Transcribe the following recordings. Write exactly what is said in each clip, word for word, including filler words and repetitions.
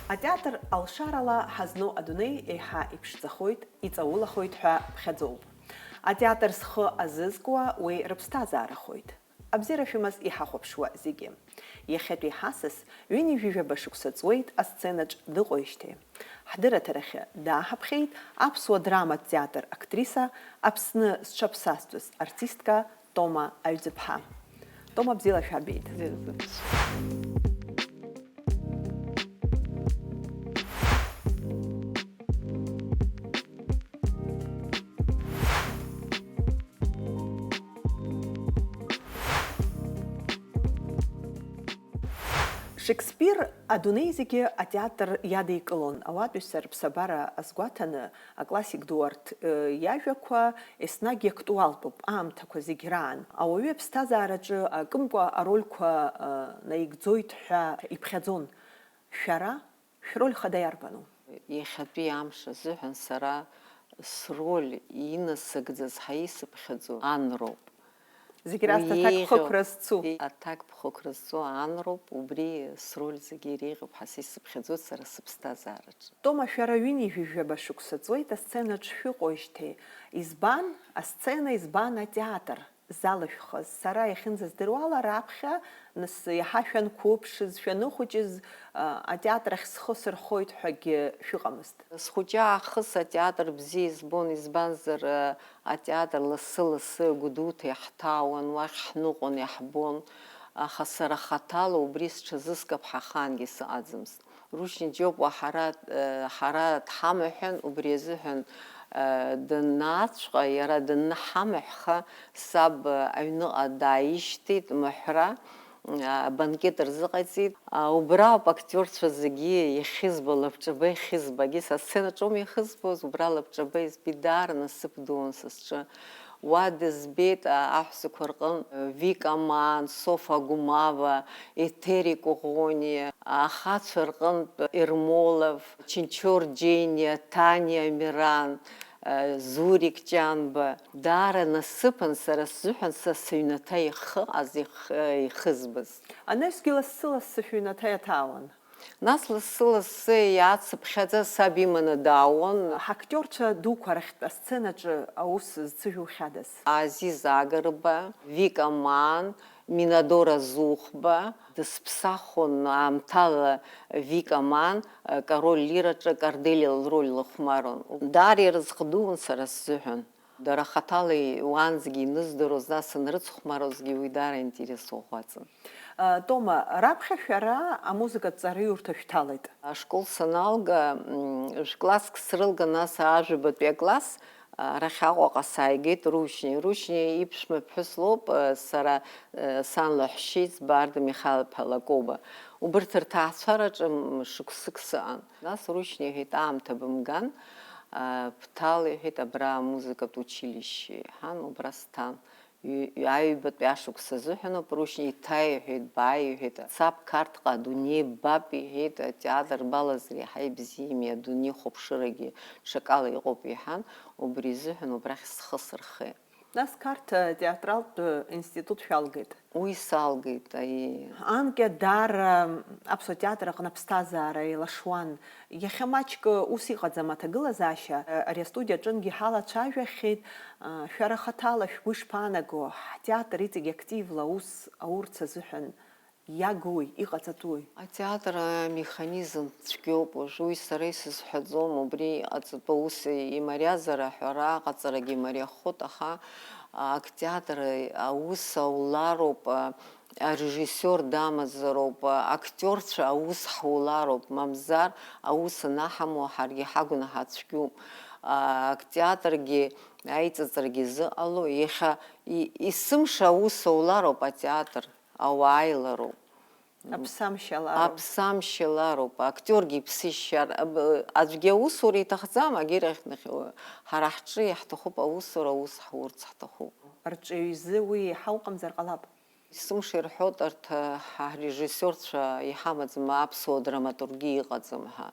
Атеатр алшарала ҳазну адунеи еиҳа иԥшӡахоит, иҵаулахоит ҳәа ԥхьаӡоуп. Атеатр зхы азызкуа уи рыԥсҭазаарахоит. Абзиара шәымаз иҳахәаԥшуа зегьы. Иахьатәи ҳасас ҩынҩажәижәаба шықәса ҵуеит асценаҿ дыҟоижьҭеи. Ҳдырраҭарахьы дааҳаԥхьеит аԥсуа драматә театр актриса, Аԥсны зҽаԥсазтәыз артистка Тома Аҩӡыԥҳа. Тома, бзиала шәаабеит. Бзиала. Шекспир адунеи зегьы атеатр иадикылон, ауаатәыҩса рыԥсабара азгәаҭаны, аклассик ду арҭ, э, иажәақәа еснагь иактуалтәуп аамҭақәа зегь раан. Ауаҩы аԥсҭазаараҿы акымкәа арольқәа, э, наигӡоит ҳәа иԥхьаӡон. Шәара шәроль хада иарбану? Иахьатәи амш азыҳәан сара сроль инасыгӡаз ҳәа исыԥхьаӡо Ан роуп. Зегь раасҭа аҭак еиӷьу- ԥхықәра зцу. Аҭак ԥхықәра зцу Ан роуп, убри сроль зегьы иреиӷьуп ҳәа са исыԥхьаӡоит сара сыԥсҭазаараҿы. Тома, шәара ҩынҩажәижәаба шықәса ҵуеит асценаҿ шәыҟоижьҭеи. Избан асцена, избан атеатр залышәхыз? Сара иахьынӡаздыруа ала, раԥхьа нас иаҳа шәанқәыԥшыз, шәаныхәыҷыз, а, атеатр ахь схы сырхоит ҳәагьы шәыҟамызт. Схәыҷы аахыс атеатр бзиа избон, избанзар, а, атеатр лассы-лассы Гәдоуҭа иаҳҭаауан, уахь ҳныҟәон, иаҳбон, аха сара хаҭала убри сҽазыскып ҳәа ахаангьы сыҟаӡамызт. Рушьни Џьопуа ҳара, э, ҳара дҳамаҳәан, убри азыҳәан, э, данааҵәҟьа, иара данҳамаҳәха, саб, э, аҩныҟа дааишьҭит, маҳәра, э, банкет рзыҟаиҵеит. А, убра ауп актиорцәа зегьы иахьызбо, лабҿаба иахьызбагьы, са сценаҿоума иахызбоз, убра лабҿаба избеит, даара насыԥ дуун са сҿы. Уа дызбеит, а, аҳәсақәа рҟынтә Вика Маан, Софа Гумава, Етери Коӷониа, ахацәа рҟынтә Ермолов, Чынчор Џьениа, Таниа Миран, а, Зурик Ҷанба. Даара насыԥын сара сзыҳәан са сыҩнаҭа ихыҟаз, их-, ихызбыз. Анаҩсгьы лассы-лассы шәыҩнаҭа иаҭаауан. Нас лассы-лассы иаацыԥхьаӡа саб иманы даауан. Ҳактиорцәа дуқәа рахьтә асценаҿы аус зцәыжәухьадаз? Азиз Агарба, Вика Маан, Минадора Зухба, дысԥсахуан аамҭала Вика Маан, Король Лираҿы Корделиа лроль лыхәмаруан. Даара ирызҟ дуун сара сзыҳәан. Дара хаҭала уаанӡагьы иныздыруаз, нас анрыцхәмарозгьы уи даара интерес ӷәӷәаӡан. Тома, раԥхьа шәара амузыкатә ҵараиурҭа шәҭалеит? Ашкол саналга, м, жәкласск срылган, нас ажәабатәи акласс, а, арахь Аҟәаҟа сааигеит Рушьни. Рушьни иԥшәма ԥҳәыс лоуп, а, сара, а, сан лаҳәшьеи збаарда Михаил-иԥа Лакоба. Убырҭ рҭаацәараҿы, м, шықәсык сыҟан. Нас Рушьни иҳәеит, аамҭа бымган, а, бҭал, иҳәеит, абра амузыкатә училище, иҳәан, убра сҭан. Ҩ-, ҩ-, аҩбатәи ашықәс азыҳәаноуп, Рушьни иҭа иҳәеит, бааи иҳәеит, саб Қарҭҟа адунеи ббап иҳәеит, атеатр балазар иаҳа ибзиами, адунеи хәаԥшырагьы ҽакала иҟоуп иҳәан, убри изыҳәан убрахь схы сырхеит. Нас Қарҭ театралтә институт шәалгеит? Уи салгеит, аиеи. Анкьа даара аԥсуа театр аҟны аԥсҭазаара еилашуан. Иахьа маҷк ус иҟаӡам аҭагылазаашьа, ари астудиа аҿынгьы ҳалацәажәахьеит. Шәара хаҭала шәгәы ишԥаанаго, ҳтеатр иҵегь активла аус аурц азыҳәан иагуи, иҟаҵатәуи? Атеатр амеханизм цәгьоуп, уажәы уи сара исызҳәаӡом, убри иҟаҵатәу аус имариазар аҳәара аҟаҵарагьы имариахоит, аха актеатр аус аулароуп, арежиссиор дамазароуп, актиорцәа аус ҳулароуп, мамзар аус анаҳамоу ҳаргьы ҳагәнаҳа цәгьоуп. Актеатргьы аиҵыҵрагьы зыҟало, иахьа и-, есымша аус аулароуп атеатр, ауааилароуп. Аԥсамшьалароуп. Аԥсамшьалароуп, актиоргьы иԥсышьар, аб-, аӡәгьы аусура иҭахӡам, агьырахь нахь, ҳара ҳҿы иаҳҭахуп аусура, аус ҳурц ҳҭахуп. Рҿаҩ изы уи еиҳа уҟамзар ҟалап. Есымша ирҳәоит, арҭ, ҳа ҳрежиссиорцәа иҳамаӡам, аԥсуа драматургиа иҟаӡам ҳәа.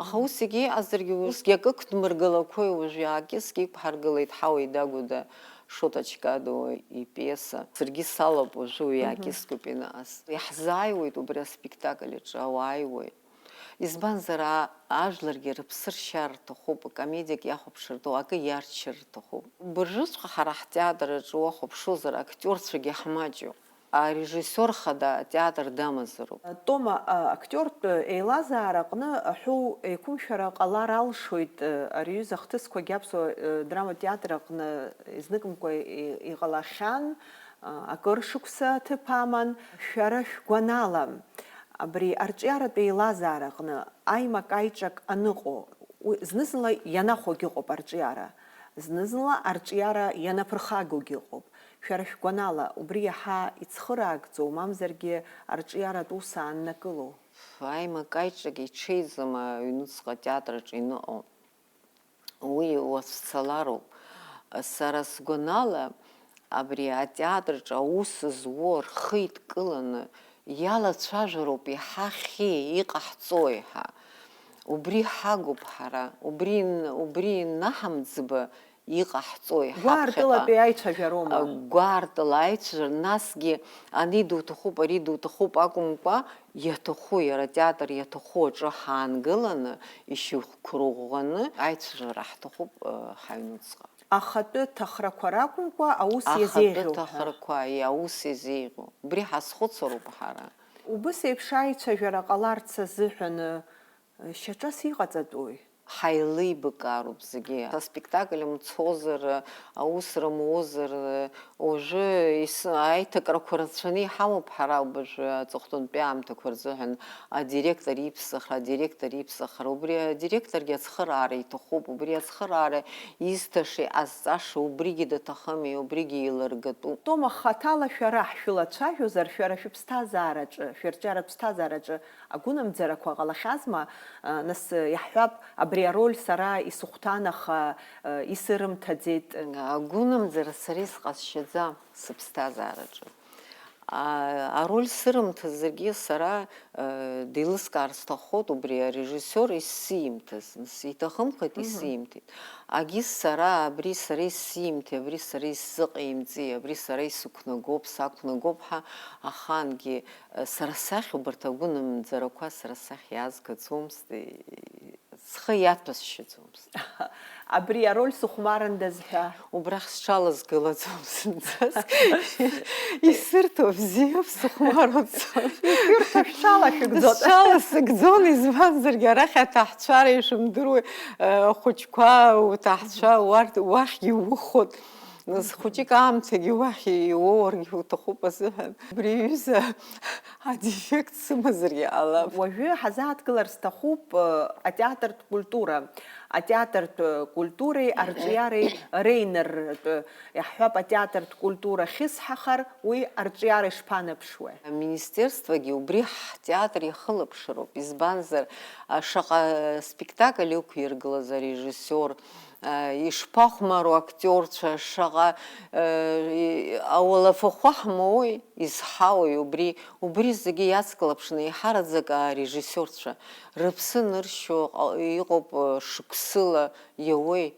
Аха ус егьа иҟазаргьы, усгьы акы ықәдмыргылақәои, уажә иаакьыскьа иқәҳаргылеит Ҳауеи Дагәада Шоҭа Чкадуа ипиеса. Саргьы салоуп уажәы уи Мгм. иаакьыскьоуп инаҟаз. Иаҳзааиуеит убри аспектакль аҿы, ауааиуеит. Избанзар, а-, ажәларгьы рыԥсы ршьар рҭахуп, комедиак иахәаԥшыр рҭахуп, акы иарччар рҭахуп. Быржыҵәҟьа ҳара ҳтеатр аҿы уахәаԥшуазар, актиорцәагьы ҳмаҷуп. Арежиссиор хада атеатр дамазароуп. Тома, а, актиортә еилазаара аҟны аҳәоу еиқәымшәара ҟалар алшоит, а, ари аҩыза ахҭысқәагьы аԥсуа, а, драматә театр аҟны изныкымкәа и-, иҟалахьан, а, акыр шықәса аҭыԥ аман. Шәара шәгәанала, абри арҿиаратә еилазаара аҟны аимак-аиҿак аныҟоу, уи зны-зынла ианахәогь ыҟоуп арҿиара, зны-зынла арҿиара ианаԥырхагоугь ыҟоуп. Шәара шәгәанала, убри иаҳа ицхыраагӡоу, мамзаргьы арҿиаратә ус ааннакылоу? Аимак-аиҿак иҽеиӡам аҩнуҵҟа атеатраҿы иныҟәо. Уи уацәцалароуп. Сара сгәанала, абри атеатрҿы аус зуо рхы идкыланы иалацәажәароуп иаҳа ахьи иҟаҳҵои ҳәа. Убри ҳагуп ҳара, убри ин-, убри инаҳамӡба иҟаҳҵои ҳаԥхьаҟа? Гәаартылатәи аицәажәароума? Гәаартыла аицәажәара, насгьы ани дуҭахуп, ари дуҭахуп акәымкәа, иаҭаху, иара атеатр иаҭаху аҿы ҳаангыланы, ишьақәырӷәӷәаны аицәажәара ҳҭахуп, э, ҳаҩнуҵҟа. Ахатәы ҭахрақәа ракәымкәа, аус иазеиӷьу ҳәа. Ахатәы ҭахрақәа, иа-, аус иазеиӷьу. Убри ҳазхәыцроуп ҳара. Убыс еиԥш аицәажәара ҟаларц азыҳәан, э, шьаҿас иҟаҵатәуи? Ҳаилибакаароуп зегьы. Аспектакль мцозар, аус рымуозар, уажәы ес-, аиҭакрақәа рацәаны иҳамоуп ҳара уажәы аҵыхәтәантәи аамҭақәа рзыҳәан адиректор иԥсахра, адиректор иԥсахра. Убри адиректоргьы ацхыраара иҭахуп, убри ацхыраара изҭаша, иҟазҵаша убригьы даҭахыми, убригьы еилыргатәуп. Тома, хаҭала шәара ҳшәылацәажәозар, шәара шәыԥсҭазаараҿы, шәырҿиаратә ԥсҭазаараҿы агәынамӡарақәа ҟалахьазма? Нас, иаҳҳәап, абри ароль сара исыхәҭан, аха исырымҭаӡеит. Агәынамӡара сара исҟазшьаӡам сыԥсҭазаараҿы. А, ароль сырымҭазаргьы сара, э, деилыскаар сҭаххоит убри арежиссиор исзимҭаз. Нас иҭахымхеит, мгм, исзимҭеит. Агьыс сара абри сара исзимҭеи, абри сара исзыҟаимҵеи, абри сара исықәнагоуп, сақәнагоуп ҳәа ахаангьы Сара сахь убарҭ агәынамӡарақәа сара сахь иаазгаӡомызт, схы иаҭәасшьаӡомызт. Абри ароль сыхәмарындаз ҳәа? Убрахь сҽалазгылаӡом зынӡаск. Исырҭо бзиоуп, сыхәмаруаӡом. Ишәырҭо шәҽалашәыгӡоит. Сҽаласыгӡон, избанзаргьы арахь аҭаҳцәара ишәымдыруеи, ахәыҷқәа, уҭаҳцәа, уарҭ, уахьгьы иухәот. Нас хәыҷык аамҭагьы уахь иуоургьы уҭахуп азыҳәан. Абри аҩыза адефект сымазаргьы ҟалап. Уажәы ҳазааҭгылар сҭахуп, э, атеатртә культура. Атеатртә культуреи арҿиареи реинырратә, иаҳҳәап, атеатртә культура ахьысҳахар, уи арҿиара ишԥанаԥшуеи? Аминистерствогьы убри ҳтеатр иахылаԥшыроуп, избанзар, а, шаҟа спектакль ықәиргылаз арежиссиор, ишԥахәмару актиорцәа, шаҟа, э, ауалафахәы ҳмоуи, изҳауи убри, убри зегьы иацклаԥшны, еиҳараӡак арежиссиорцәа рыԥсы ныршьо ҟа-, иҟоуп, э, шықәсыла иауеи,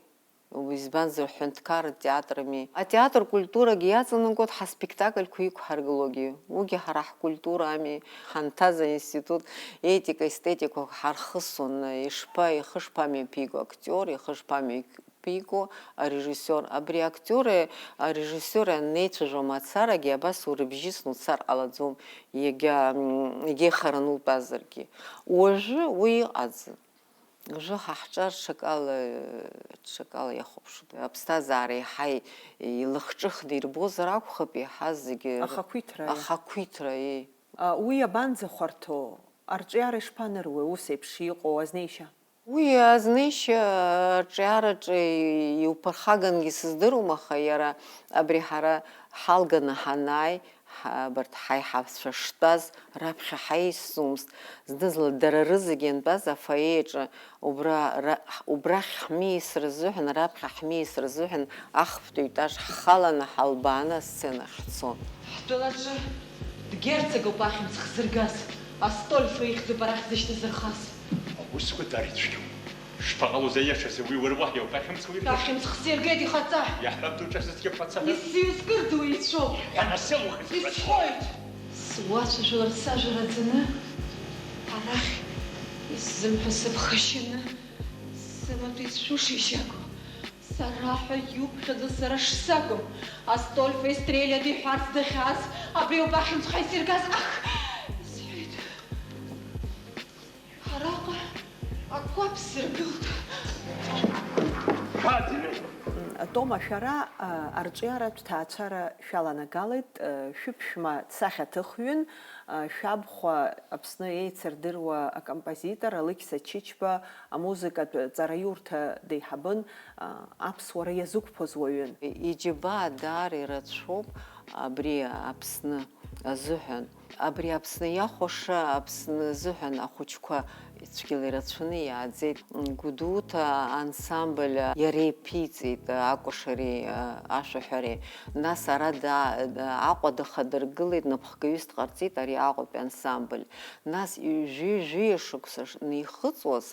избанзар, ҳәынҭқарратә театрами. Атеатр культурагьы иаҵанакуеит ҳаспектакльқәа иқәҳаргылогьы, уигьы ҳара ҳкультура ами, ҳанҭаз аинститут етика-естетикақәа ҳархысуан, ишԥа-, ихы шԥамҩаԥиго актиор, ихы шԥамҩаԥиго арежиссиор. Абри актиори арежиссиори анеицәажәо мацарагьы абас урыбжьысны уцар ҟалаӡом, иагьа, м, иагьеихараны утәазаргьы. Уажәы уи ыҟаӡам. Уажәы ҳа ҳҿар ҽакала, ҽакала иахәаԥшуеит. Аԥсҭазаара еиҳа илахҿыхны ирбозар акәхап, еиҳа зегьы ахақәиҭра, ахақәиҭра, еи. А, уи иабанӡахәарҭоу? Арҿиара ишԥаныруеи ус еиԥш иҟоу азнеишьа? Уи азнеишьа арҿиараҿы иуԥырхагангьы сыздыруам, аха иара абри ҳара ҳалганы ҳанааи, ҳа-, абарҭ ҳаиҳабацәа штәаз раԥхьа ҳаисӡомызт, зны-зынла дара рызегь иантәаз афоеиаҿы убра ра-, убрахь ҳмиасра азыҳәан, раԥхьа ҳмиасра азыҳәан ахԥатәи етаж ҳхаланы ҳалбааны асцена ҳцон. Ҳтәылаҿы дгерцогуп ахьымӡӷ зыргаз, Астольф ихьӡуп арахь зышьҭазырхаз. Аусқәа дара ицәгьоуп. Шԥаҟалоз аиашазы уи уара уаҳа иауп ахьымӡӷ уиргаз? Ахьымӡӷ сиргеит ихаҵа. Иаҳҳәап, дуҿасызгьы фацара. Исзеизкырдоу еицәоуп. Ҳәа нас илухыз. Исҳәоит. Суацәажәалар сажәа раӡаны, арахь Зымҳәа сыԥхашьаны, сымаҭәа ицәшәыша ишьаго, сара ҳәа иуԥхьаӡо сара шсакәым, Астольфа Естреля диҳәарц дахьааз абри убахьынҵәҟьа исиргаз, ах, исҳәеит. Араҟа акәаԥ сыргылт. Тома, шәара, а, арҿиаратә ҭаацәара шәаланагалеит, а, шәыԥшәма дсахьаҭыхҩын, а, шәабхәа Аԥсны еицырдыруа акомпозитор Алықьса Чычба, амузыкатә ҵараиурҭа деиҳабын, а, аԥсуара иазықәԥоз уаҩын. Иџьабаа даара ирацәоуп абри Аԥсны азыҳәан. Абри Аԥсны иахәаша, Аԥсны азыҳәан ахәыҷқәа цәгьала ирацәаны иааӡеит. Гәдоуҭа ансамбль иара иԥиҵеит акәашареи ашәаҳәареи. Нас ара да-, Аҟәа дахадыргылеит, напхгаҩыс дҟарҵеит ари Аҟәатәи ансамбль. Нас ҩажәи-, ҩажәи шықәса ш-, нихыҵуаз,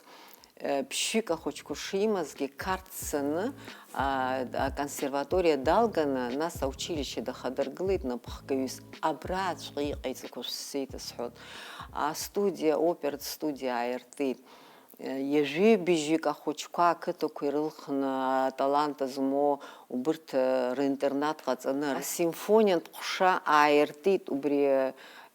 ԥшьҩык ахәыҷқәа шимазгьы, Қарҭ дцаны, а, аконсерваториа далганы, нас аучилишье дахадыргылеит напхгаҩыс. Абраҵәҟьа иҟаиҵақәаз шәсеиҭасҳәоит. Астудиа, опертә студиа ааиртит. Ҩажәи быжьҩык ахәыҷқәа ақыҭақәа ирылхны, аталант змоу убырҭ, ринтернат ҟаҵаны, асимфониатә ҟәша ааиртит, убри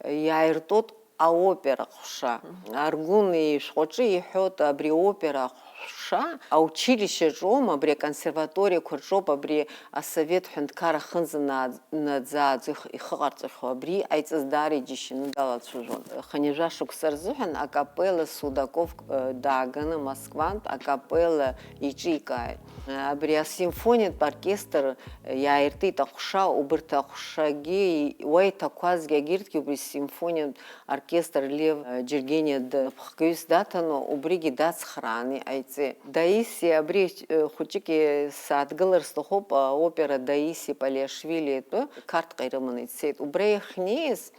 иааиртуеит аопера ҟәша. Мгм. Аргәын ишәҟәаҿы иҳәоит, абри аопера ҟәша аучилишьеаҿоума, абри аконсерваториақәа рҿоуп, абри асовет ҳәынҭқарра ахынӡа наа-, наӡааӡо их-, ихыҟарҵахьоу, абри иҟаиҵаз даара иџьашьаны далацәажәон. Хынҩажәа шықәса рзыҳәан акапелла Судаков, э, дааганы Москвантә акапелла иҿикааит. Абри асимфониатә оркестр иааиртит аҟәша, убырҭ аҟәшагьы, уа иҭақәазгьы, агьырҭгьы убри симфониатә оркестр Лев, э, Џьергениа д-, напхгаҩыс даҭаны, убригьы дацхрааны иҟаиҵеит. Даиси, абри, э, хәыҷык, э, сааҭгылар сҭахуп, аопера Даиси Палиашвили атәы Қарҭҟа ирыманы ицеит. Убра иахьнеиз,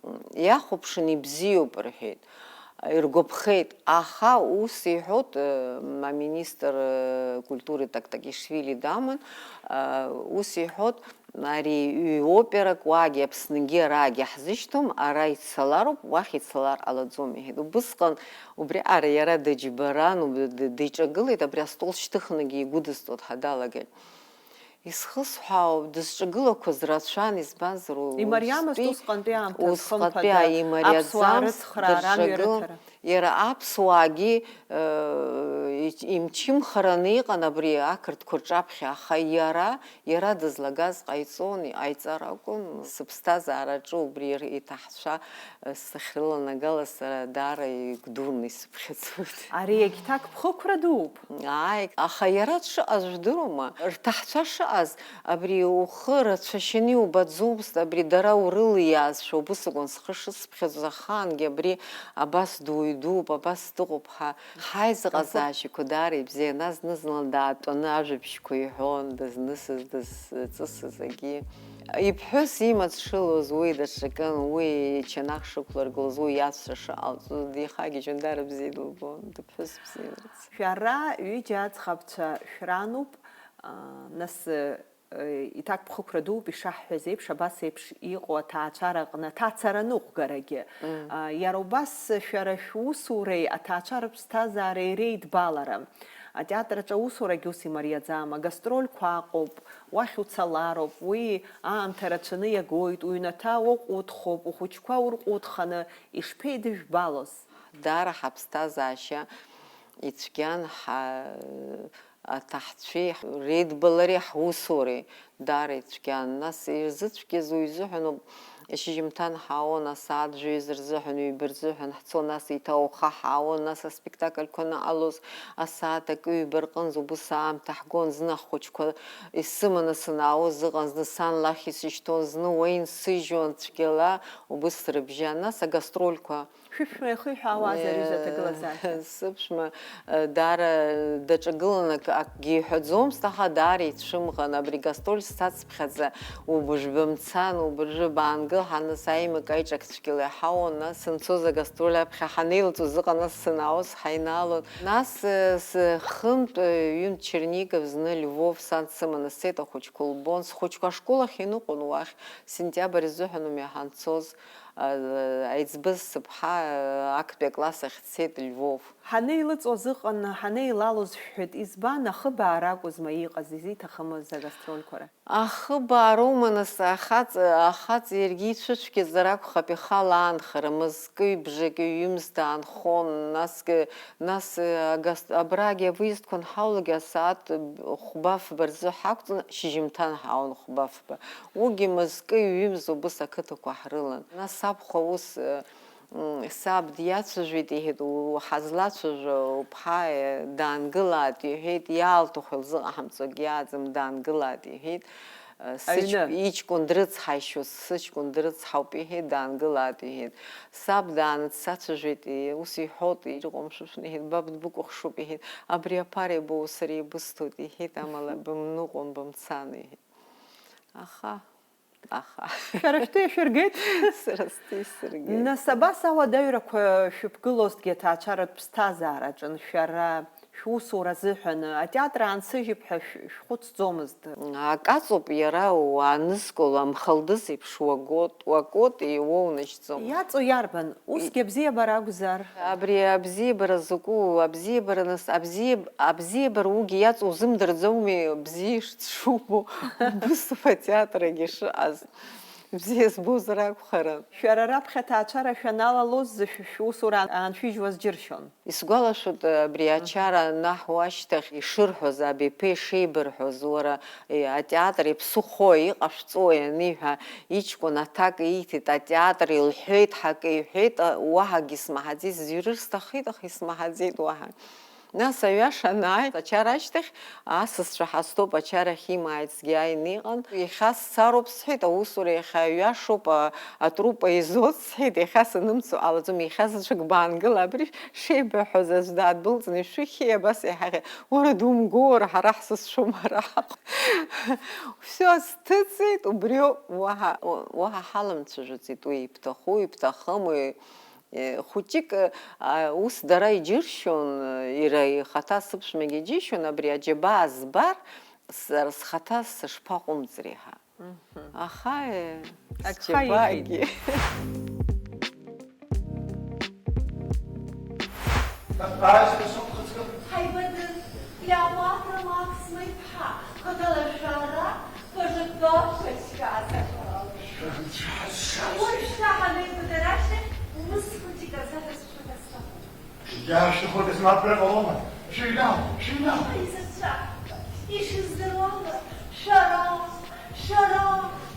м, иахәаԥшын, ибзиоуп, рҳәеит. Иргәаԥхеит, аха ус иҳәоит, э, аминистр, э, культуры Тактакишвили даман, э, ус иҳәоит, ари ҩ-операк уаагьы Аԥсныгьы араагьы ҳзышьҭом, ара ицалароуп, уахь ицалар ҟалаӡом, иҳәеит. Убысҟан убри аҟара иара дыџьбаран, уб-, д-, диҿагылеит, абри астол шьҭыхнагьы игәыдысҵо дҳадалагеит. Исхысҳәаауа, дызҿагылақәаз рацәан, избанзар, у-, Имариамызт устәи, усҟантәи аамҭаз, усҟантәи хымԥада, аимариаӡамызт, аԥсуаа рыцхраара, амҩа дырҿагылан. Рыҭара. Иара аԥсуаагьы, э, ич-, имчымхараны иҟан абри ақырҭқәа рҿаԥхьа, аха иара, иара дызлагаз ҟаиҵон, иҟаиҵар акәын. Сыԥсҭазаараҿы убри ир-, иҭаҳцәа, э, сахьрыланагала сара даара игәдурны исыԥхьаӡоит. Ари егьҭак ԥхықәра дууп. Ааи, аха иара дшыҟаз жәдыруама? Рҭаҳцәа шыҟаз, абри ухы рацәашьаны иубаӡомызт, абри дара урылиаазшәа убыс акәын схы шысԥхьаӡоз, ахаангьы абри абас дуаҩ дууп, абас дыҟоуп ҳәа. Ҳаизыҟазаашьақәа даара ибзиан, нас зны-зынла даатәаны ажәабжьқәа иҳәон, дызнысыз, дызҵысыз, егьи. Иԥҳәыс имаҵ шылуаз уи даҽакын, уи ичанах шықәлыргылоз, уи иаҵәца шыҟалҵоз, дихагьежьуан, даара бзиа дылбон, дыԥҳәыс бзиан. Шәара ҩыџьа аӡӷабцәа шәрануп, а, нас, э, иҭакԥхықәра дууп, ишаҳҳәаз еиԥш, абас еиԥш иҟоу аҭаацәара аҟны аҭаацара аныҟәгарагьы. Мм. А, иара убас шәара шәусуреи аҭаацәаратә ԥсҭазаареи реидбалара. Атеатр аҿы аусурагьы ус имариаӡам, агастрольқәа аҟоуп, уахь уцалароуп, уи аамҭа рацәаны иагоит, уҩнаҭа уаҟәыҭхоуп, ухәыҷқәа урҟәыҭханы ишԥеидыжәбалоз? Даара ҳаԥсҭазаашьа ицәгьан, ҳа-, аҭаҳцәеи реидбалареи ҳусуреи даара ицәгьан. Нас ирзыцәгьаз уи изыҳәаноуп, шьыжьымҭан ҳаауан, асааҭ жәаҩа рзыҳәан, ҩба рзыҳәан ҳцон, нас еиҭа ауха ҳаауан, нас аспектакльқәа анаҟалоз, асааҭ акы-ҩба рҟынӡа убыс аамҭа ҳгон, зны ахәыҷқәа исыманы санаауаз ыҟан, зны сан лахь исышьҭуан, зны уа инсыжьуан, цәгьала убыс срыбжьан, нас агастрольқәа. Шәыԥшәма иахиҳәаауазеи ари изы аҭагылазаашьа? Сыԥшәма, э, даара даҿагыланы ак-, акгьы иҳәаӡомызт, аха даара ицәымӷын, абри гастроль сцацыԥхьаӡа убыжәба мцан, убыржәы баангыл, ҳаныс аимак аиҿак цәгьала иҳауан, нас санцоз агастроль аԥхьа ҳанеилҵоз ыҟан, нас санаауаз ҳаинаалон. Нас, э, с-, хынтә, э, ҩынтә Чернигов, зны Львов сан дсыманы сцеит, ахәыҷқәа лбон, схәыҷқәа ашкол ахь иныҟәон уахь, сентиабр изыҳәан ауми ҳанцоз. Аиҵбы сыԥҳа актәи акласс ахь дцеит Львов. Ҳанеилыҵуаз ыҟан, ҳанеилалоз шәҳәеит, избан, ахыбаа ракәызма иҟаз, изиҭахымыз агастрольқәа рахь? Ахыбаа роума нас, ахаҵа, ахаҵа иаргьы ицәыцәгьазар акәхап, ихала аанхара, мызкы, бжаки ҩымз даанхон, насгьы, нас, агас-, абрагьы авыездқәа анҳаулак, асааҭ хәба-фба рзы ҳақәҵны, шьыжьымҭан ҳаауан хәба-фба. Уигьы мызкы ҩымз убыс ақыҭақәа ҳрылан. Нас сабхәа ус, м, саб диацәажәеит, иҳәеит, у-, ҳазлацәажәо уԥҳа, э, даангылааит, иҳәеит, иаалҭаху илзыҟаҳамҵогь иааӡам, даангылааит, иҳәеит. Э, сыҷ-, Аҩны? Иҷкәын дрыцҳаишьоз, сыҷкәын дрыцҳауп, иҳәеит, даангылааит, иҳәеит. Саб дааны дсацәажәеит, и-, ус иҳәоит, ирыхәамшәышәны, иҳәеит, ба бдбыкәыхшоуп, иҳәеит, абри аԥара ибоу сара ибысҭоит, иҳәеит, амала бымныҟәон, бымцан, иҳәеит. Аха, аха. Шәара шәтәы иашәыргеит? Сара стәы исыргеит. Нас абас ауадаҩрақәа шәыԥгылозҭгьы аҭаацәаратә ԥсҭазаараҿын, шәара шәусура азыҳәан атеатр аансыжьып ҳәа шә-, шәхәыцӡомызт? Акаҵоуп иара уаанызкыло, амхалдыз еиԥш уагот, уакот, иуоунажьӡом. Иаҵоу иарбан? Усгьы абзиабара акәзар? Абри абзиабара закәу, абзиабара нас, абзиаб-, абзиабара угьы иаҵоу узымдырӡоми, бзиа ишшубо, убысоуп атеатрагьы шыҟаз. Бзиа збозар акәхарын. Шәара раԥхьа аҭаацәара шәаналалоз, шә-, шәусура ааншәыжьуаз џьыршьон? Исгәалашәоит, абри ачара анаҳуа ашьҭахь ишырҳәоз, абиԥеи шеибырҳәоз, уара, е, атеатр иаԥсыхәо иҟашәҵои аниҳәа, иҷкәын аҭак ииҭеит, атеатр илҳәеит, ҳакы иҳәеит, а, уаҳагьы исмаҳаӡеит, сзҩрыр сҭаххеит, аха исмаҳаӡеит уаҳа. Нас аҩаша анааи, ачара ашьҭахь асасцәа ҳазҭоуп, ачара ахьимааицгьы ааины иҟан. Иахьа сцароуп сҳәеит, аусура иахьа аҩашоуп, а, атруппа изоуц сҳәеит, иахьа санымцо ҟалаӡом, иахьа заҵәык баангыла, абри шеибаҳәоз аӡә даадәылҵны ишәыхьи, абас иҳаӷьа, уара думгор, ҳара ҳзыцәшәом араҟа. Всё, сҭыҵит, убриоуп, уаҳа, уаҳа ҳаламцәажәаӡеит, уи ибҭаху, ибҭахым, уи, э, хәыҷык, а, ус дара иџьыршьон, иара ихаҭа сыԥшәмагьы иџьышьон, абри аџьабаа збар, сара схаҭа сышԥаҟәымҵри ҳәа. Аха, э, Агха сџьабаагьы. Ихьит. Ҳаибадыр, Леопардра Максма иԥҳа, хаҭала шәара, пожитковка сшәаҵахалоит. Уажәшьҭа ҳанеибадыр ашьҭахь, ус хәыҷык азыҳәа сшәыҳәар сҭахуп. Иаашәыхәыдаз мап рыҟалома? Шәыҩнал, шәыҩнал! Аизарцәа, ишыздыруала, шәара, шәара,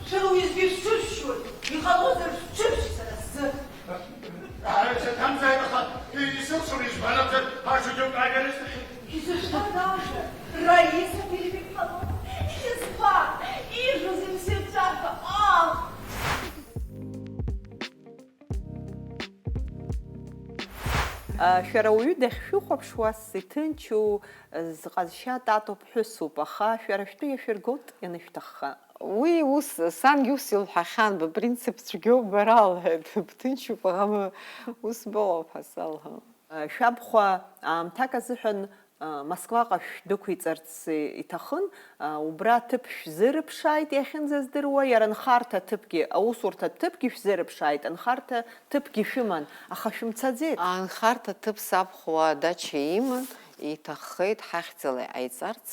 шәара уеизгьы шәҽышәшьуеит, иҟалозар шәҽышәшь сара сзы. Ааи, саҭамзааит, аха исылшом, избан акәзар, ҳашьҭа џьоук ааигар исҭахьеит. Изышәҭада ажәа, Раиса Филипп-иԥҳа лоуп, избан, ижәыз имсырҵәаха, аах! Шәара уаҩы дахьшәыхәаԥшуаз иҭынчу зҟазшьа Тато ԥҳәысуп, аха шәара шәтәы иашәыргоит ианышәҭахха. Уи ус, сангьы ус илҳәахьан, быпринцип цәгьоуп бара, лҳәеит, бҭынчуп, аха ус быҟоуп ҳәа салҳәон. Шәабхәа аамҭак азыҳәан Москваҟа шәдәықәиҵарц иҭахын, убра аҭыԥ шәзырыԥшааит иахьынӡаздыруа, иара анхарҭа аҭыԥгьы, аусурҭа ҭыԥгьы шәзырыԥшааит, анхарҭа ҭыԥгьы шәыман, аха шәымцаӡеит. Анхарҭа ҭыԥ сабхәа адача иман, иҭаххеит ҳахьӡала иҟаиҵарц,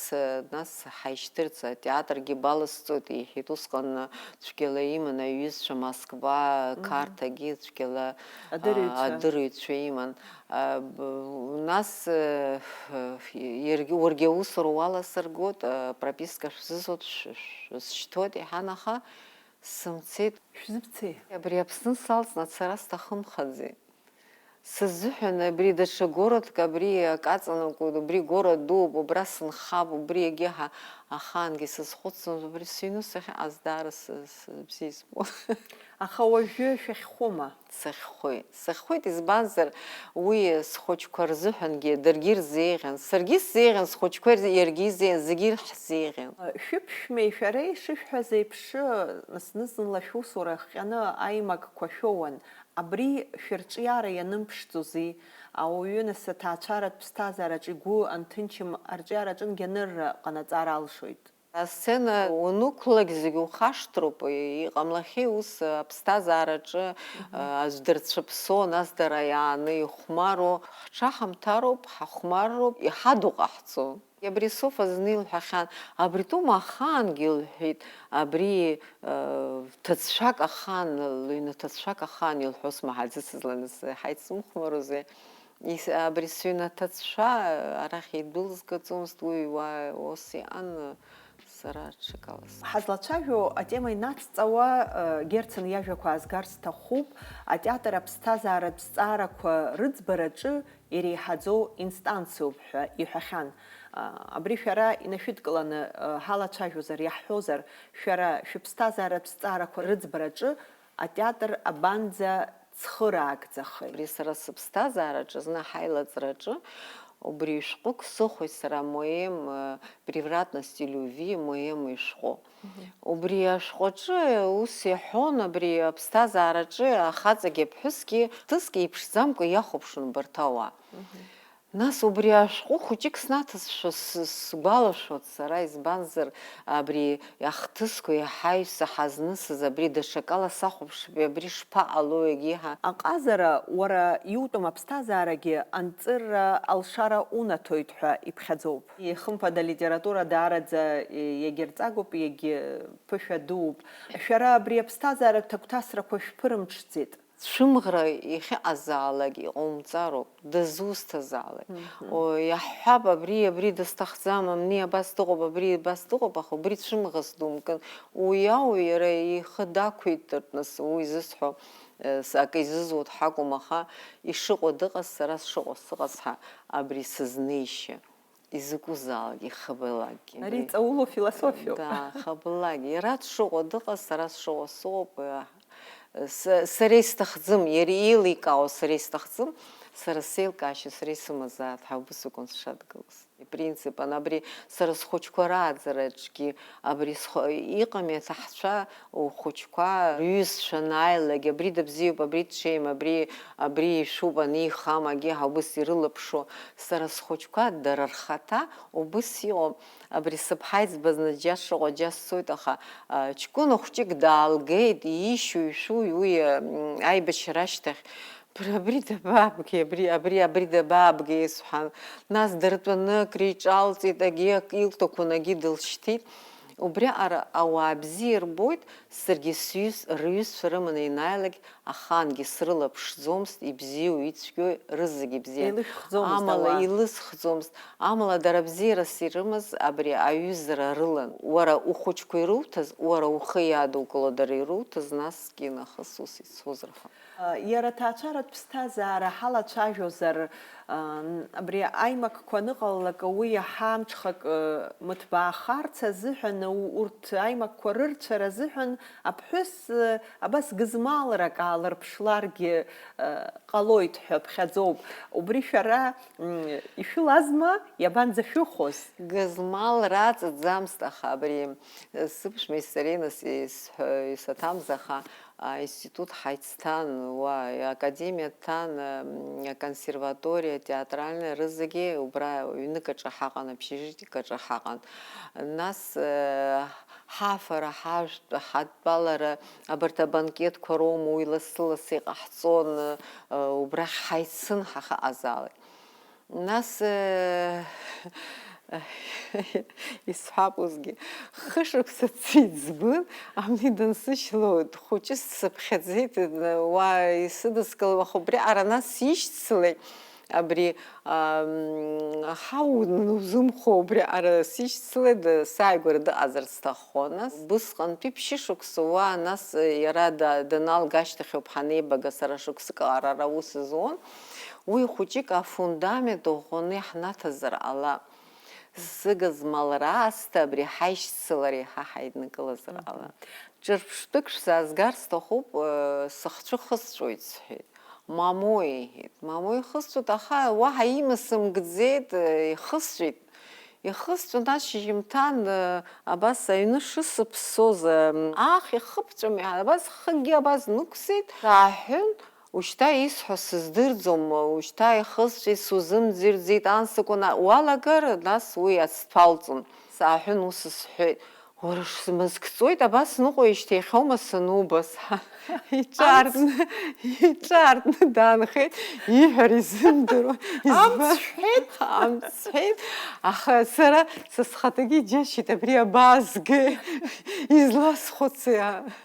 нас ҳаишьҭырц, атеатргьы балысҵоит, иҳәеит, усҟан цәгьала иман аҩызцәа Москва, Қарҭагьы цәгьала, Адырҩцәа. Адырҩцәа иман. А, б-, нас, э, иаргьы, уаргьы аусура уаласыргоит, а, прописка шәзызуп, шә-, шә-, шәызшьҭоит, иҳәан, аха сымцеит. Шәзымцеи? Абри Аԥсны салҵны ацара сҭахымхаӡеит. Сызыҳәан абри даҽа городк, абри акаҵанакуеит, убри город дууп, убра сынхап, убри егьаҳа ахаангьы сазхәыцӡомызт, убри сыҩны сахьыҟаз даара сы-, сы-, бзиа избон. Аха уажәы шәахьхәыма? Сахьхәит. Сахьхәит, избанзар, уи схәыҷқәа рзыҳәангьы даргьы ирзеиӷьын, саргьы сзеиӷьын, схәыҷқәа ирз-, иаргьы изеиӷьын, зегьы ҳзеиӷьын. Шәыԥшәмеи шәареи шышәҳәаз еиԥш, зны-зынла шәусура ахҟьаны аимакқәа шәоуан. Абри шәырҿиара ианымԥшӡози? Ауаҩы нас аҭаацәаратә ԥсҭазаараҿ игәы анҭынчым арҿиараҿынгьы анырра ҟанаҵар алшоит. Асцена уанықәлак зегь ухашҭроуп, иҟамлахьеи ус аԥсҭазаараҿы аӡә дырцәыԥсо, нас дара иааны ихәмаруа, ҳҽаҳамҭароуп, ҳахәмарроуп, иҳадоу ҟаҳҵо. Иабрисов азы илҳәахьан, абритәума ахаангьы лҳәеит, абри ҭыӡшәак ахаан, лыҩны ҭыӡшәак ахаан илҳәо смаҳаӡыцызт, ланызы ҳаицымхәмарузеи? Ис-, абри сыҩнаҭацәа арахь идәылзгаӡомызт, уи уа ус иҟан, сара ҽакала с-. Ҳазлацәажәо атема инацҵауа, э, Герцен иажәақәа аазгар сҭахуп, атеатр аԥсҭазааратә зҵаарақәа рыӡбараҿы иреиҳаӡоу инстанциоуп ҳәа иҳәахьан. А, абри шәара инашәыдкыланы, э, ҳалацәажәозар, иаҳҳәозар, шәара шәыԥсҭазааратә зҵаарақәа рыӡбараҿы атеатр абанӡа цхыраагӡахеи? Абри сара сыԥсҭазаараҿы, зны ҳаилаҵраҿы, убри ишәҟәык сыхәеит сара, Моем, э, превратности любви, Моем ишәҟәы. Мгм. Убри ашәҟәаҿы ус иҳәон, абри аԥсҭазаараҿы ахаҵагьы аԥҳәысгьы ҭыск еиԥшӡамкәа иахәаԥшуан убарҭ ауаа. Мгм. Нас убри ашәҟәы хәыҷык снаҭазшәа с-, сгәалашәоит сара, избанзар, абри ахҭысқәа иаҳа исаҳазнысыз, абри даҽакала сахәаԥшып, абри шԥаҟало егьиҳа. Аҟазара, уара иутәым аԥсҭазаарагьы анҵыра алшара унаҭоит ҳәа иԥхьаӡоуп. Ихымԥада, алитература даараӡа иагьырҵагоуп, иагьԥышәа дууп. Шәара абри аԥсҭазааратә ҭагәҭасрақәа шәԥырымҽӡеит. Цәымӷра иахьыҟазаалак иҟоумҵароуп, дызусҭазаалак. Мгм. О, иаҳҳәап, абри, абри дысҭахӡам, абни абас дыҟоуп, абри абас дыҟоуп, аха убри цәымӷас думкын. Уи ауаҩ иара ихы дақәиҭтәыртә, нас, уи зысҳәо, э, с-, акы изызуа дҳакәым, аха ишыҟоу дыҟаз, сара сшыҟоу сыҟаз ҳәа, абри сызнеишьа. Изакәызаалак ихабалакгьы. Ари ҵаулоу философиоуп. Да, хабалакгьы. Иара дшыҟоу дыҟаз, сара сшыҟоу сыҟоуп, э, с-, сара исҭахӡым, иара еиликаауа сара исҭахӡым, сара сеилкаашьа сара исымазаат ҳәа убас акәын сшадгылаз. Ипринцип, ан абри сара схәыҷқәа рааӡараҿгьы, абри схы-, иҟами аҭаҳцәа, ухәыҷқәа рҩызцәа анааилак, абри дыбзиоуп, абри дҽеим, абри, абри ишәуп, ани ихам, агьи ҳа убыс ирылаԥшуа, сара схәыҷқәа дара рхаҭа убыс иҟоуп. Абри сыԥҳа иӡбаз наџьа шыҟоу џьа сцоит, аха, а, ҷкәына хәҷык даалгеит, ишьу ишәу уи, м, аибашьра ашьҭахь, бара абри дабаабгеи, абри, абри, абри дабаабгеи, сҳәан. Нас дыртәаны акриҿалҵеит, агьи ак илҭаху нагьы дылшьҭит. Убриаҟара ауаа бзиа рбоит, саргьы сҩыз-, рҩызцәа рыманы ианааилак, ахаангьы срылаԥшӡомызт, ибзиоу, ицәгьоу рызегь ибзиан. Еилышәхӡомызт. Амала ауаа илысхӡомызт, амала дара бзиарас ирымаз абри аҩызара рылан. Уара ухәыҷқәа ируҭаз, уара ухы иадукыло дара ируҭаз, насгьы нахыс ус ицозар ҳәа. Иара аҭаацәаратә ԥсҭазаара ҳалацәажәозар, ам, абри аимакқәа аныҟалалак, уи иаҳа амҽхак, ы, мыҭбаахарц азыҳәан, у-, урҭ аимакқәа рырцәара азыҳәан аԥҳәыс, ы, абас гызмалрак аалырԥшларгьы, ы, ҟалоит ҳәа ԥхьаӡоуп. Убри шәара, м, ишәылазма, иабанӡашәыхәоз? Гызмал раҵаӡамызт, аха абри, ы, сыԥшәма исареи нас исҳәо-, исаҭамыз, аха аинститут ҳаицҭан, уа, академиа дҭан, м, аконсерваториа, атеатральная, рызегьы убра ҩнык аҿы ҳаҟан, общежитик аҿы ҳаҟан. Нас, э, ҳафара, ҳажәтә, ҳадтәалара, абарҭ абанкетқәа роума уи лассы-лассы иҟаҳҵон, э, убрахь ҳаицын ҳахаҟазаалак. Нас, э, исҳәап усгьы, хышықәса ҵит збын, абни дансышьҭало, дхәыҷыз сыԥхьаӡеит, уа исыдыскыло, аха убриаҟара нас сишьцылеит, абри, ам, ҳа узымхо убриаҟара сишьцылеит, сааигәара дыҟазар сҭаххон, нас. Убысҟантәи ԥшьышықәса уа, нас, иара да-, даналга ашьҭахь ауп ҳанеибага, сара шықәсык ҟарара аус зуан. Уи хәыҷык афундамент ӷәӷәаны иаҳнаҭазар ҟалап. Сыгызмалра аасҭа абри ҳаишьцылара еиҳа ҳаиднакылазар ҟалап. Ҿырԥштәык шәзаазгар сҭахуп, э, сыхцәы хысҵәоит, сҳәеит. Мамоу, иҳәеит. Мамоу ихысҵәоит, аха уаҳа имысымкӡеит, э, ихысҵәеит. Ихысҵәон ашьыжьымҭан, э, абас аҩны шысыԥсоз, э, аах, ихыԥҵәом, абас хыгьы абас нықәсит, сааҳәын, ушьҭа исҳәо сыздырӡом, ушьҭа ихысҵәеит, сузымӡырӡеит, ансакәын уалагар, нас уи ацҭәалҵон. Сааҳәын, ус сҳәеит, уара шсмызкӡоит, абас сныҟәеижьҭеи иахьоума санубаз? Иҿаартны, иҿаартны даанхеит, ииҳәара изымдыруа. Амц шәҳәеит? Амц сҳәеит, аха сара са схаҭагьы иџьасшьеит, абри абаазгеи, изласхәыци?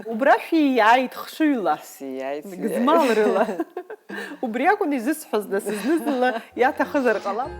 Убра шәииааит хшыҩла. Сииааит, сииааит. Гызмалрыла. Убри акәын изысҳәоз, нас, зны-зынла иаҭахызар ҟалап.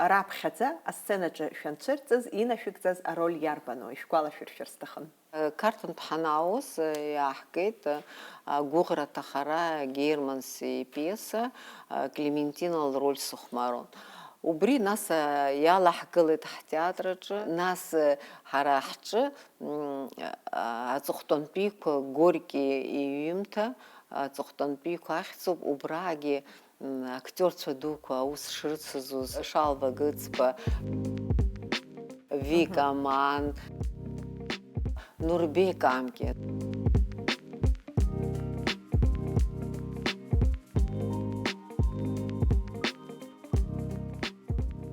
Раԥхьаӡа асценаҿы шәанцәырҵыз, инашәыгӡаз ароль иарбану, ишәгәалашәыршәар сҭахын. Қарҭынтә ҳанаауаз, иааҳгеит агәыӷра аҭахара Германс ипиеса Клементина лроль сыхәмаруан. Убри нас иалаҳгылеит ҳтеатраҿы, нас ҳара ҳҿы М, а, аҵыхәтәантәиқәа Горки иҩымҭа, аҵыхәтәантәиқәа ахьӡуп, убраагьы, м, актиорцәа дуқәа аус шрыцызуз, Шалва Гыцба, Вика Мгм. Ман, Нурбек Амки.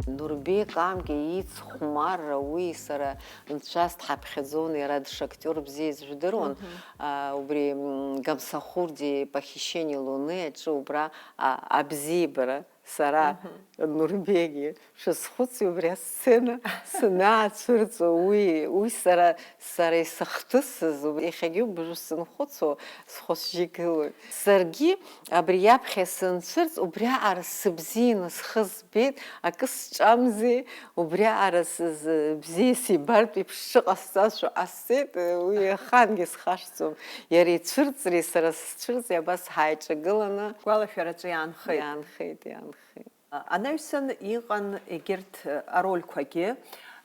Нурбек Амки ицхәмарра, уи сара нцәас дҳаԥхьаӡон, иара дшактиор бзиаз жәдыруан. Мгм. А, убри, м, Гамсахурди Похищение Луны аҿы убра, а, абзиабара сара, Мгм. Нурбеги шәысхәыци убри асцена санаацәырҵуа, уи, уи сара, сара исыхҭысыз, иахьагьы убри сынхәыцуа, схәы-сжьы гылоит. Саргьы абри иаԥхьа санцәырҵ, убриаҟара сыбзианы схы збеит, акы сҿамзи, убриаҟара сыз-, бзиа сибартә еиԥш сшыҟасҵаз шәҟасҵеит, уи ахаангьы схашҭӡом. Иара ицәырҵреи сара сцәырҵреи абас ҳааиҿагыланы. Гәалашәараҿы иаанхеит. Иаанхеит, иаанхеит. Анаҩсан иҟан егьырҭ арольқәагьы,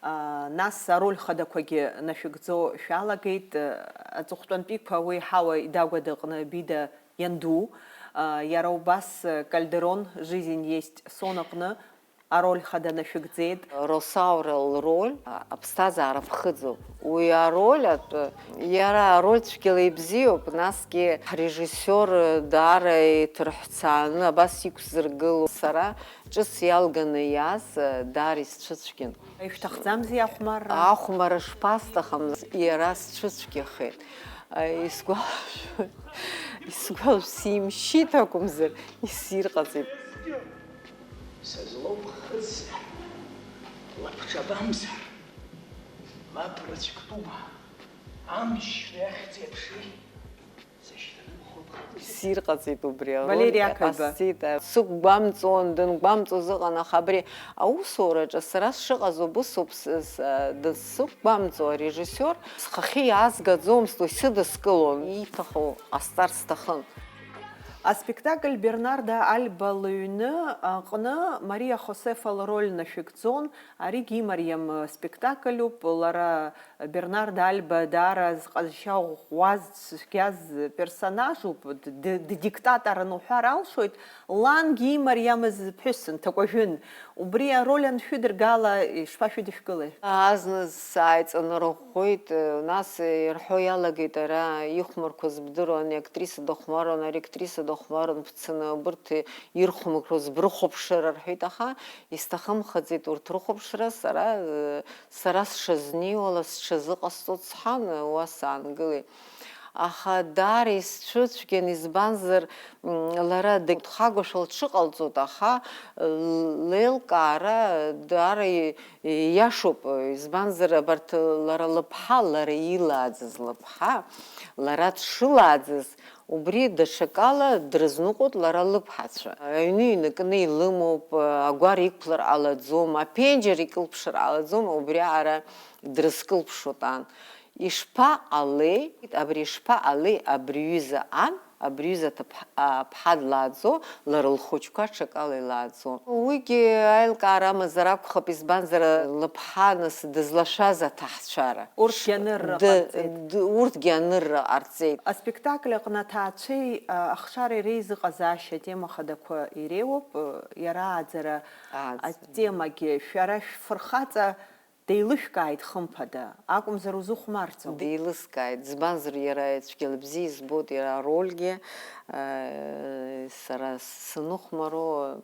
а, нас ароль хадақәагьы нашәыгӡо шәалагеит, а, аҵыхәтәантәиқәа уи Ҳауа идагәадаҟны Бида ианду, а, иара убас Кальдерон Жизнь есть сон аҟны ароль хада нашәыгӡеит. Росаура лроль, а, аԥсҭазаара ԥхыӡуп. Уи ароль атәы, иара ароль цәгьала ибзиоуп, насгьы ҳрежиссиор даара иҭырҳәцааны абас иқәзыргыло, сара ҿыц иалганы иааз даара исцәыцәгьан. Ишәҭахӡамзи ахәмарра? Ахәмарра шԥасҭахым, иара сцәыцәгьахеит. Исгәалашәоит, исгәалашәоит, симшьит акәымзар, исирҟаҵеит. Сызлоуԥхыӡзар, лабҿабамзар, лаб рыцәктәума, амчра иахьӡ еиԥши, сышьҭанымхо ԥхыӡ. Ссир ҟаҵеит убри ароль. Валери Аҟәа иҟасҵеит. Сықәгәамҵуан, дынгәамҵуаз ыҟан, аха абри аусураҿы сара сшыҟаз убыс ауп, с-, с-, дысзықәгәамҵуа арежиссиор схахьы иаазгаӡомызт, уи сыдыскылон, ииҭаху ҟасҵар сҭахын. Аспектакль Бернарда Альба лыҩны аҟны Мариа Хосефа лроль нашәыгӡон. Аригьы имариам спектакльуп. Лара Бернарда Альба даара зҟазшьа ӷәӷәаз, цәгьаз персонажуп. Д-, д-, ддиктаторын уҳәар алшоит. Лангьы имариамыз ԥҳәысын, ҭакәажәын. Убри ароль аншәыдыргала ишԥашәыдышәкылеи? Азна сааиҵанарӷәӷәеит, нас ирҳәо иалагеит, ара ихәмарқәаз бдыруан, актриса дыхәмаруан, ари актриса дыхәмаруан, бцаны абырҭ ирхәмарқәаз брыхәаԥшыр рҳәеит, аха исҭахымхаӡеит урҭ рыхәаԥшра, сара, сара сшазнеиуала сҽазыҟасҵоит сҳәан, уа саангылеит. Аха даара исцәыцәгьан, избанзар, м, лара дхагәышәа лҽыҟалҵоит, аха, э, леилкаара даара и-, ииашоуп, избанзар, абарҭ лара лыԥҳа, лара илааӡаз лыԥҳа, лара дшылааӡаз, убри даҽакала дрызныҟәоит лара лыԥҳацәа. Аҩны иныкны илымоуп, агәар иқәлар ҟалаӡом, аԥенџьыр икылԥшыр ҟалаӡом, убри аара дрызкылԥшуеит ан. Ишԥаҟалеи, абри ишԥаҟалеи, абри ҩыза ан, абри ҩыза аҭыԥҳ-, аԥҳа длааӡо, лара лхәыҷқәа ҽакала илааӡо. Уигьы аилкаара амазар акәхап, избанзар, лыԥҳа нас дызлашәаз аҭаҳцәара. Урҭгьы анырра Ды-, ҟарҵеит. д-, урҭгьы анырра ҟарҵеит. Аспектакль аҟны аҭаацәеи, а, ахшареи реизыҟазаашьа атема хадақәа иреиуоуп, а, иара ааӡара Ааӡара. Атемагьы шәара шәфырхаҵа деилышәкааит, хымԥада, акәымзар узыхәмарӡо. Деилыскааит, избанзар, иара цәгьала бзиа избоит, иара арольгьы, э, сара сыныхәмаруа,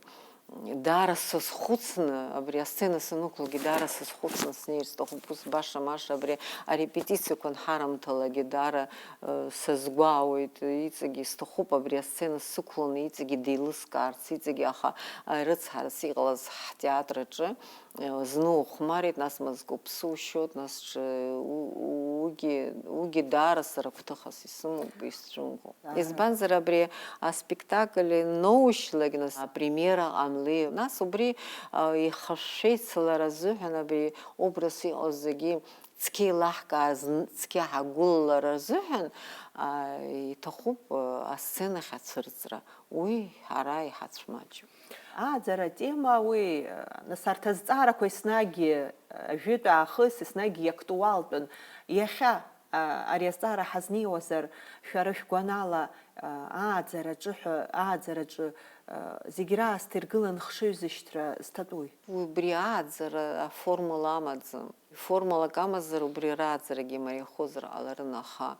даара сазхәыцны, абри асцена санықәлогьы даара сазхәыцны снеир сҭахуп, ус баша-маша абри арепетициақәа анҳарымҭалакгьы даара, э, сазгәаауеит, иҵегьы сҭахуп абри асцена сықәланы иҵегьы деилыскаарц, иҵегьы аха, э, рыцҳарас иҟалаз ҳтеатр аҿы. Зны ухәмарит, нас мызкы уԥсы ушьоит, нас ҽы-, у-, у-, уигьы, уигьы даара сара гәҭыхас исымоуп, исцәымӷу. Даара. Избанзар, абри аспектакль ноушьлак, нас апремиера ҟамлеи, нас убри, а, ихашәшәа ицалара азыҳәан, абри образ иҟаз зегьы цқьа еилаҳкааз, н-, цқьа ҳагәылалара азыҳәан, а, иҭахуп, а, асценахь ацәырҵра. Уи ҳара иҳацәмаҷуп. Ааӡара атема уи, нас арҭ азҵаарақәа еснагь, ажәытә аахыс еснагь иактуалтәын. Иахьа, а, ари азҵаара ҳазнеиуазар, шәара шәгәанала, а, ааӡара аҿы ҳәа, ааӡара аҿы, а, зегь раасҭа иргылан хшыҩзышьҭра зҭатәуи? Убри ааӡара аформула амаӡам. Формулак амазар, убри рааӡарагьы имариахозар ҟаларын, аха,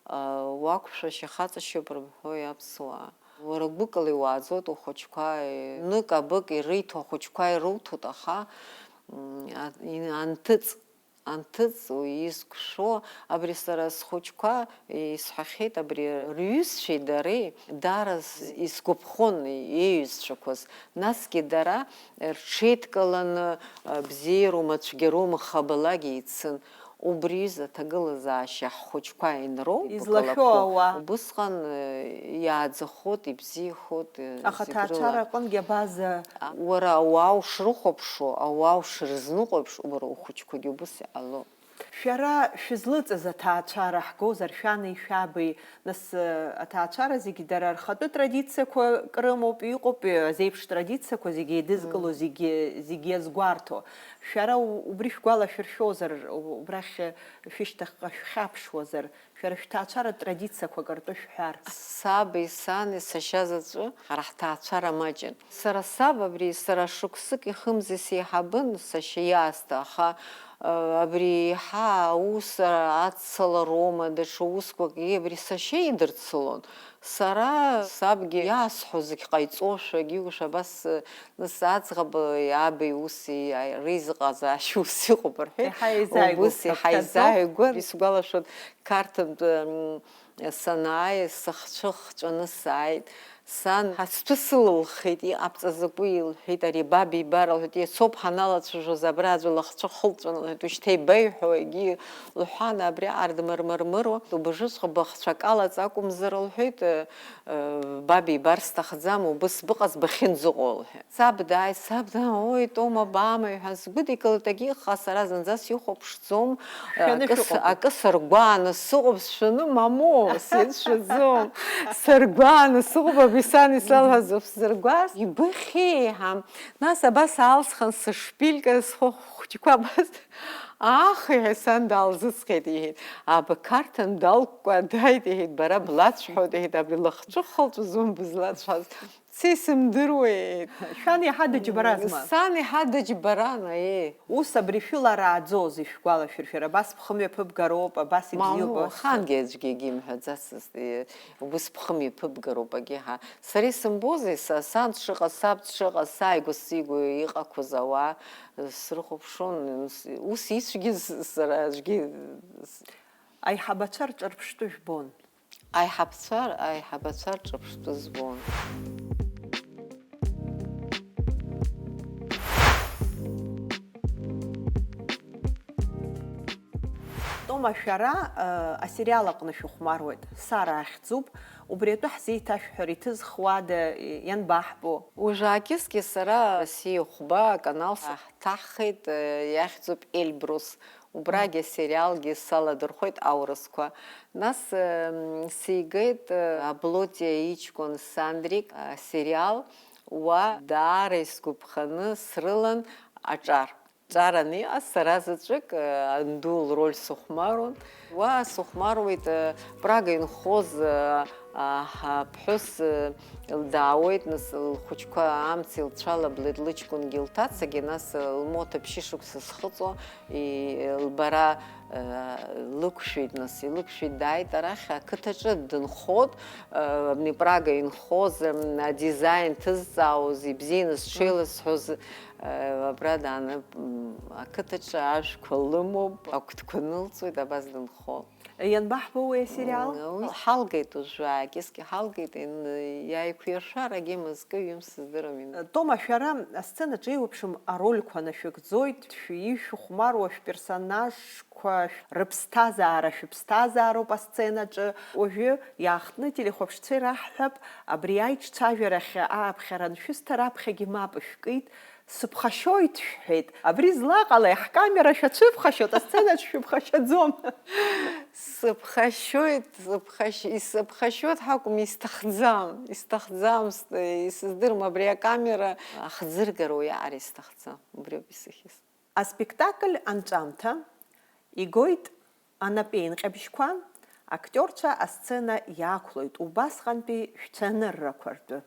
а, уақәшәашьа хаҵашьоуп рымҳәои аԥсуаа. Уара гәыкала иуааӡоит ухәыҷқәа, нык-абык ирыҭо ахәыҷқәа ирылҭоит, аха, м, а, ин-, анҭыҵ, анҭыҵ уи изқәшәо, абри сара схәыҷқәа исҳәахьеит, абри рҩызцәеи дареи даара с-, исгәаԥхон иеҩызцәақәаз, насгьы дара рҽеидкыланы, а, бзиароума, цәгьароума, хабалагьы ицын. Убри изы аҭагылазаашьа ҳхәыҷқәа инроу, излашәо бакалақәоу, ауаа. Убысҟан, э, иааӡахоит, ибзиахоит, э, аха зегь рыла. Аҭаацәара аҟынгьы абаза? А, уара ауаа ушрыхәаԥшуа, ауаа ушрызныҟәеиԥш, уара ухәыҷқәагьы убыс иҟало. Шәара шәызлыҵыз аҭаацәара ҳгозар, шәани шәаби, нас, э, аҭаацәара зегьы дара рхатәы традициақәак рымоуп, иҟоуп, э, азеиԥш традициақәа зегьы еидызкыло, мм, зегьы, зегьы иазгәарҭо. Шәара у-, убри шәгәалашәыршәозар, у-, убрахь шәышьҭахьҟа шәхьаԥшуазар, шәара шәҭаацәаратә традициақәак ртәы шәҳәар. Саби сани сашьа заҵәы ҳара ҳҭаацәара маҷын. Сара саб абри, сара шықәсык ихымзи сеиҳабын, сашьа иаасҭа, аха, э, абри еиҳа аус аццалароума, даҽа усқәакгьы абри сашьа идырцалон. Сара сабгьы иаасҳәо зегь ҟаиҵошәа, егьиушәа абас, э, Нас аӡӷаби аби уси, а, реизыҟазаашьа ус иҟоуп рҳәеит. Еиҳа еизааигәоуп. Убыс еиҳа ҳәа еизааигәан. Исгәалашәоит, Қарҭынтә, м, санааи, сыхцәы хҵәаны сааит. Сан ацҭәы сылылхит, иҟабҵаз закәи, лҳәеит, ари баб ибар, лҳәеит, иацоуп ҳаналацәажәоз, абра аӡәы лыхцәы хылҵәан, лҳәеит, ушьҭа ибеиҳәо, егьи лҳәан, абри аардмырмырмыруа, убжыҵәҟьа быхцәа акалаҵ акәымзар, лҳәеит, э, э, баб ибар сҭахӡам, убыс быҟаз бахьынӡаҟоу, лҳәеит. Саб дааит, саб даа, ои, Тома, баама, иҳәан, сгәыдикылеит, егьиҟа сара зынӡа сихәаԥшӡом, шәаны акы с-, шәыҟоуп. Акы саргәааны сыҟоуп, сшәаны, мамоу, сеицәшәаӡом. Саргәааны сыҟоуп, абри сан исалҳәаз ауп сзыргәаз. Ибыхьеи, ҳам. Нас абас аалсхан сышпилька, схәы-, хәыҷқәа абас, аах, иҳәа сан даалзыҵҟьеит, иҳәеит. Аба Қарҭынтә далкәкәа дааит, иҳәеит, бара блацәҳауеит, иҳәеит, абри лыхцәы хылҵәаӡом бызлацәҳаз. Са исымдыруеи? Шәан иаҳа дыџьбаразма? Сан иаҳа дыџьбаран, аиеи. Ус абри шәыларааӡозеи, шәгәалашәыршәар, абас бхымҩаԥыбгароуп, абас ибзиоуп, мамоу, ас ахаангьы аӡәгьы егьимҳәаӡацызт, е, убыс бхымҩаԥыбгароуп, агьиҳа. Сара исымбозеи, са, сан дшыҟаз, саб дшыҟаз, сааигәа сзигәа иҟақәаз ауаа, е, срыхәаԥшуан, ус, ус ицәгьаз сара аӡәгьы, с-, Аиҳабацәа рҿырԥштәы жәбон. Аиҳабцәа, аиҳабацәа рҿырԥштәы збон. Тома, шәара, э, асериал аҟны шәыхәмаруеит, Сара ахьӡуп, убри атәы ҳзеиҭашәҳәар иҭызхуада, ианбаҳбо? Уажәаакьысгьы сара Россиа хәба аканал саҳҭаххеит, э, иахьӡуп Эльбрус. Убрагьы асериалгьы саладырхәеит аурысқәа. Нас, э, м, сигеит, э, Аблотиа иҷкәын Сандрик, э, асериал, уа даара исгәаԥханы срылан аҿар. Ҿараны иҟаз сара заҵәык, э, анду лроль сыхәмаруан. Уа сыхәмаруеит, э, Прага инхоз, э, а, ҳа-, ԥҳәыс, э, даауеит, нас лхәыҷқәа амц илцәалаблеит, лыҷкәынгьы лҭацагьы, нас, э, лмоҭа ԥшьышықәса зхыҵуа, и-, лбара, э, лықәшәеит, нас илықәшәеит, дааит арахь, ақыҭаҿы дынхоит, э, абни Прага инхоз, м, адизаин ҭызҵаауаз, ибзианы зҽеилызҳәоз, Э, абра дааны, м, ақыҭаҿы ажәқәа лымоуп, агәҭқәа нылҵуеит, абас дынхон. Ианбаҳбо уи асериал? М, уи ҳалгеит уажәы, ааигьы ҳалгеит, ин-, иааиқәиршәарагьы мызкы ҩымз сыздырам, ин-. Тома, шәара асценаҿы еиуеиԥшым арольқәа нашәыгӡоит, шәишәыхәмаруа шәперсонажқәа, рыԥсҭазаара шәыԥсҭазаароуп асценаҿы. Уажәы иаахтны ателехәаԥшцәа ираҳҳәап, абри аиҿцәажәарахь ааԥхьара аншәысҭа раԥхьагьы мап шәкит, Сыԥхашьоит, шәҳәеит. Абри злаҟалеи, ҳкамера шәацәыԥхашьоит, асценаҿ шәыԥхашьаӡом. Сыԥхашьоит, сыԥхашь-, исыԥхашьоит ҳакәым, исҭахӡам, исҭахӡам, с-, исыздырам, абри акамера ахӡыргара уиаҟара исҭахӡам, убриоуп исыхьыз. Аспектакль анҵәамҭа игоит анапеинҟьабжьқәа, актиорцәа асцена иаақәлоит убасҟантәи шәцәаныррақәа ртәы.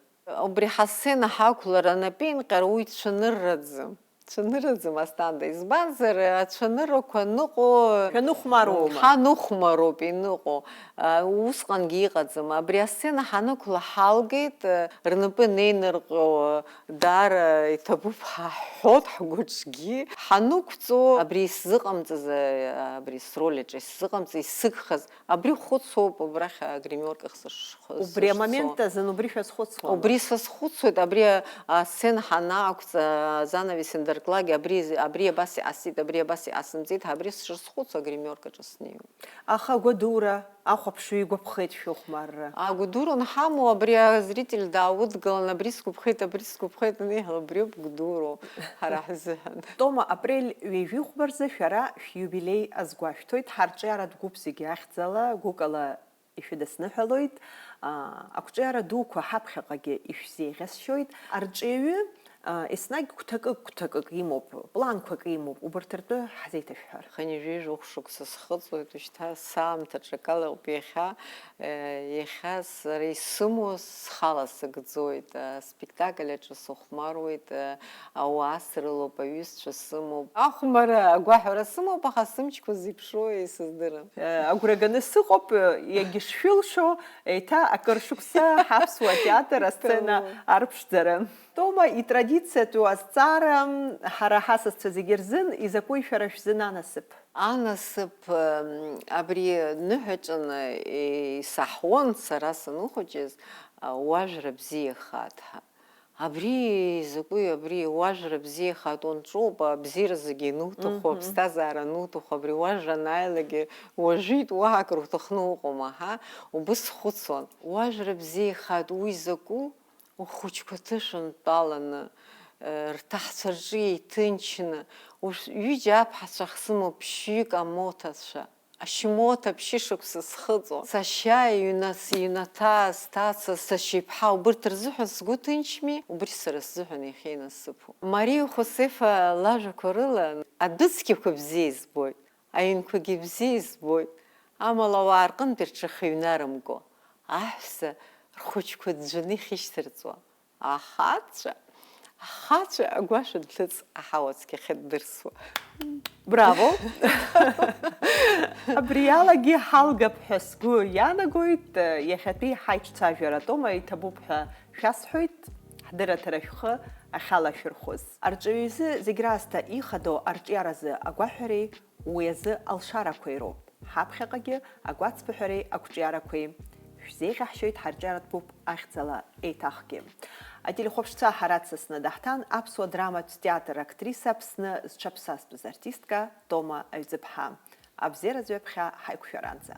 Убри ҳасцена ҳақәлар анапеинҟьара уи цәанырраӡам. Цәанырраӡам, Асҭанда, избанзар, ацәаныррақәа ныҟәо Шәаныхәмаруоума? Ҳаныхәмароуп иныҟәо. А, усҟангьы иҟаӡам. Абри асцена ҳанықәла ҳалгеит, рнапы неинырҟьо, даара иҭабуп ҳаҳҳәоит ҳгәаҿгьы. Ҳанықәҵо, абри исзыҟамҵаз, абри сроль аҿы исзыҟамҵаз, исыгхаз, Абри хәыцуп, убрахь агримиорка сышхы-, Убри сышцо. Амомент азын убри шәазхәыцуама? Убри сазхәыцуеит, абри асцена ҳанаақәҵа, азанавес индырклак, абри, абри абас иҟасҵеит, абри абас иҟасымҵеит, абри сшазхәыцуа агримиоркаҿы снеиуеит. Аха агәадура, ахәаԥшҩы игәаԥхеит шәыхәмарра. Агәадура анҳамоу, абри азритель дааудгылан, абри сгәаԥхеит, абри сгәаԥхеит аниҳәа, убриоуп гәдуроу ҳара ҳзыҳәан. Тома, апрель ҩажәихәба рзы шәара шәиубилеи азгәашәҭоит, ҳарҿиаратә гәыԥ зегьы ахьӡала гәыкала ишәыдысныҳәалоит, аа, ақәҿиара дуқәа ҳаԥхьаҟагьы ишәзеиӷьасшьоит. Арҿиаҩы, аа, еснагь гәҭакык-гәҭакык имоуп, планқәак имоуп, убарҭ ртәы ҳзеиҭашәҳәар. Хынҩажәи жәохә шықәса схыҵуеит, ушьҭа саамҭа ҽакалоуп иахьа, э, иахьа сара исымоу схала сыгӡоит, аспектакль аҿы сыхәмаруеит, э, ауаа срылоуп, аҩызцәа сымоуп. Ахәмарра, агәаҳәара сымоуп, аха сымчқәа зеиԥшроу исыздырам. Агәра ганы сыҟоуп, иагьышшәылшо, еиҭа акыр шықәса ҳаԥсуа театр асцена Тома. Арԥшӡара. Тома, итрадициатәу азҵаара, ҳара ҳасасцәа зегьы рзын, изакәи шәара шәзын анасыԥ? Анасыԥ, м, абри ныҳәаҿаны исаҳауан сара саныхәыҷыз, а, уажәра бзиахааит ҳәа. Абри закәи, абри уажәра бзиахааит, унҵәоуп, абзиара зегьы ануҭаху, Мгм. Аԥсҭазаара ануҭаху, абри уажәра анааилак, уажәит, уаҳа акыр уҭахны уҟоума, ҳа? Убыс схәыцуан. Уажәра бзиахааит, уи закәу? Ухәыҷқәа ҭышәынтәаланы, э, рҭаҳцәа рҿы еиҭынчны, уж-, ҩыџьа аԥҳацәа ахсымоуп, ԥшьҩык амоҭацәа. Ашьмоҭа ԥшьышықәса зхыҵуа, сашьа, иҩнаҭ-, иҩнаҭа, сҭаца, сашьеиԥҳа, убырҭ рзыҳәан сгәы ҭынчми, убри сара сзыҳәан иахьа инасыԥуп. Мариа Хосефа лажәақәа рыла, адәыцқьақәа бзиа избоит, аҩнқәагьы бзиа избоит, амала ауаа рҟынтәи рҽахьыҩнарымго, аҳәса рхәыҷқәа ӡәӡәаны ихьышьҭырҵуа. Ахацәа, ахацәа агәашә нҭыҵ аҳауа цқьахьы ддырсуа. Браво! Абри алагьы ҳалгап ҳәа сгәы иаанагоит, иахьатәи ҳаиҿцәажәара Тома иҭабуп ҳәа шәасҳәоит, ҳдырраҭара шәхы ахьалашәырхәыз. Арҿиаҩы изы зегь раасҭа ихадоу арҿиаразы агәаҳәареи уи азы алшарақәеи роуп. Ҳаԥхьаҟагьы агәацбыҳәареи ақәҿиарақәеи. Шәзеиӷьаҳшьоит ҳарҿиаратә гәыԥ ахьӡала еиҭахгьы. Ателехәаԥшцәа ҳара дсасны даҳҭан Аԥсуа драматә театр актриса, Аԥсны зҽаԥсазтәыз артистка Тома Аҩӡыԥҳа. Абзиаразы ҩаԥхьа ҳаиқәшәаранӡа.